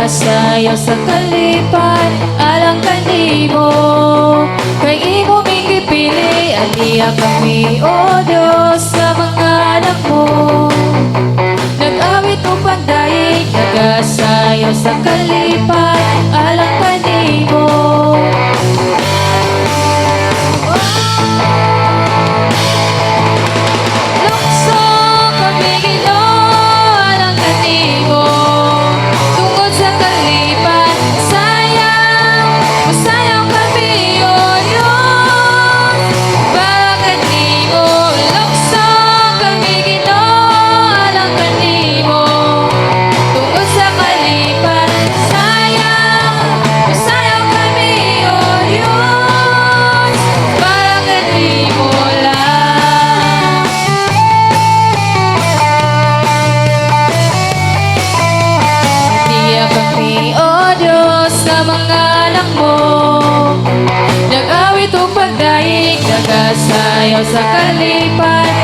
Nagasayaw sa kalipay alang kanimo, kay imo ming gipili. Ania kami, O Diyos, sa mga anak mo. Nag-awit og pagdayeg, nagasayaw sa kalipay alang kanimo. Lukso kami, Ginoo, alang kanimo. Tungod sa kalipay, sayaw, musayaw kami, O Diyos, para kanimo. Lukso kami, Ginoo, alang kanimo. Tungod sa kalipay, sayaw, musayaw kami, O Diyos, para kanimo lang. Ania kami, O Diyos, sa mga anak mo. Nag-awit og pagdayeg, nagasayaw sa kalipay.